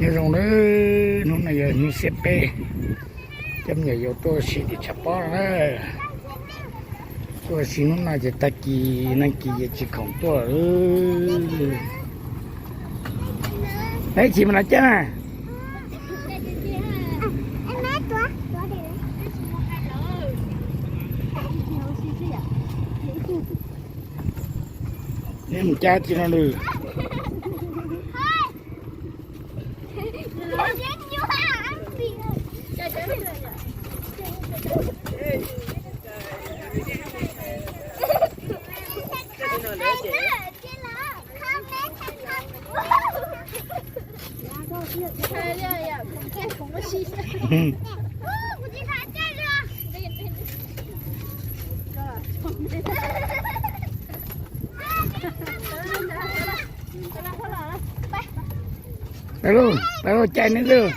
Nyob zoo nawb, hnub no yog hnub xiab peb, coj me nyuam yaus tuaj ua si tim tshav pob no na. Tuaj ua si hnub no ces tag kis nag kis ces tsis khoom tuaj. Neb tsis mas no caj na. Neb mus cab tsis no lwm. Peb lub, peb lub caij neb lub,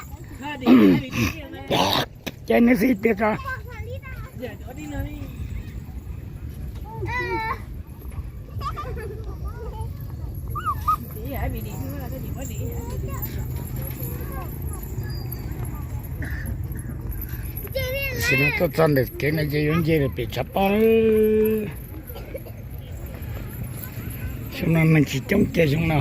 caij neb xib tiag tso. Tam sim no tuaj txog ntawm kev no ces yuav nce lawm pem tshav pob. Xyoo no neeg tsis coob kiag xyoo no.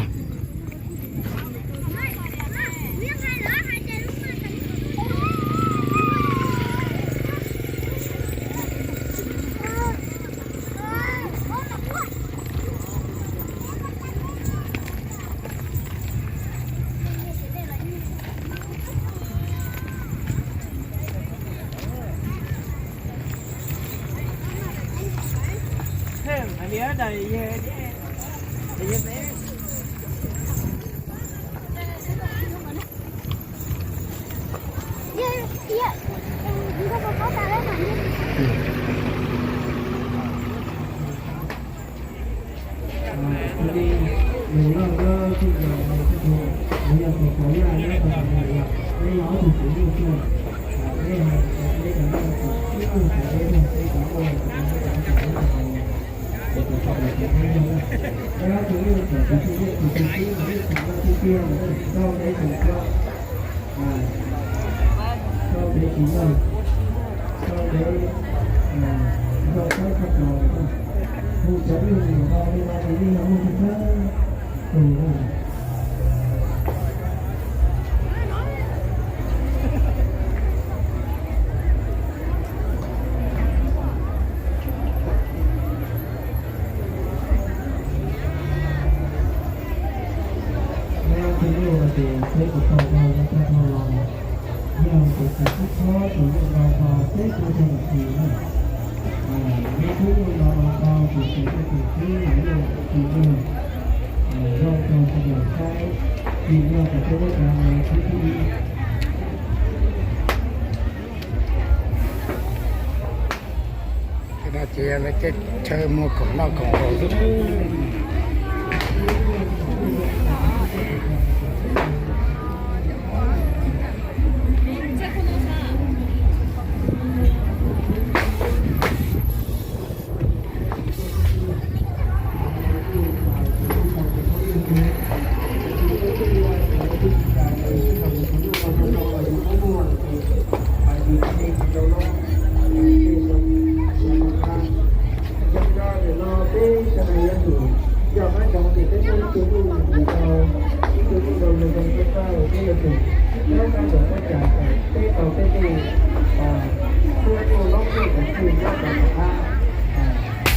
Ces lawv caij chaw muag khoom noj khoom haus xwb.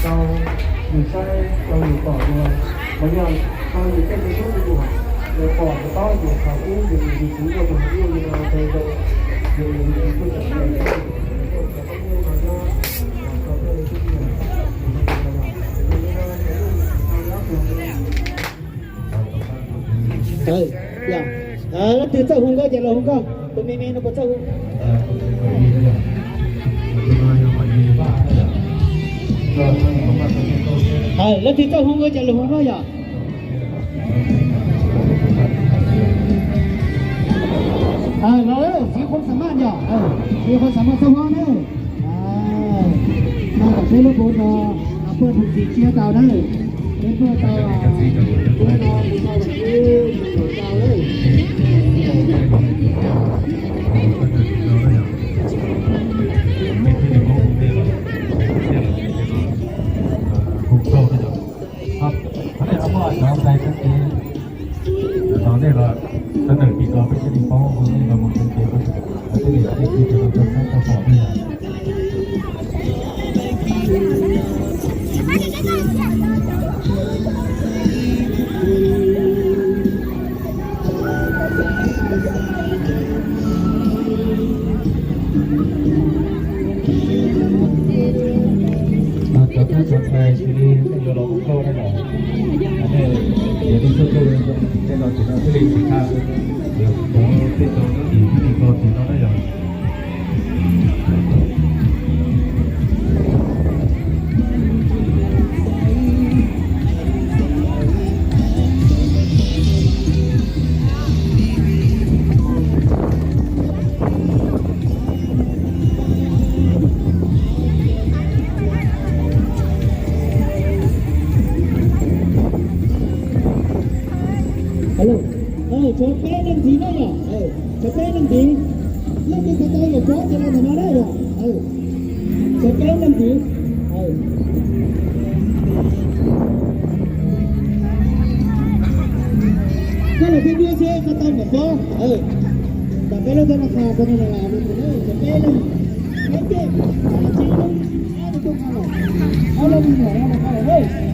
Rau yus saib, rau yus pom dua, los yog rau yus tej me tub me nyuam, yus pom yus paub yus thaum ub yus, yus txiv muaj tus hais tias yus no rau zoo, yus, yus tsis tuaj txog. Leej twg txawj hu nkauj ces los hu nkauj, tus me me no puas txawj hu? Leej twg txawj hu nkauj ces los hu nkauj yom. Los, txiv qhua xam maj yom, txiv qhua xam maj txawj hu na. No kom peb lub puv no puaj tug txiv tshiab tau na. Peb puaj tau, puv no puv tau, puv tau na. Nej los sawv daws tim no peb thiaj li paub, nej los mus ntev ntev, peb thiaj li tau txhawb tau pom nej. Cov tub cov ntxhais cia li yuav los ua nkauj nej los, nej yuav tau txhawb tau, nej los tim no thiaj li tsis tag, yuav pov tej cov tub tim tub tim ko tim no na yom. Alo, tshuav peb leej ntxiv na yom, tshuav peb leej ntxiv. Leej twg tau yuav kuav ces los ntawm no na yom. Tshuav peb leej ntxiv. Koj los peb nyob seb koj tau ntawm pob. Tam peb lub thab na qha koj na, tshuav peb leej, peb tej, tsib lub, ob lub, ob lub, ob lub.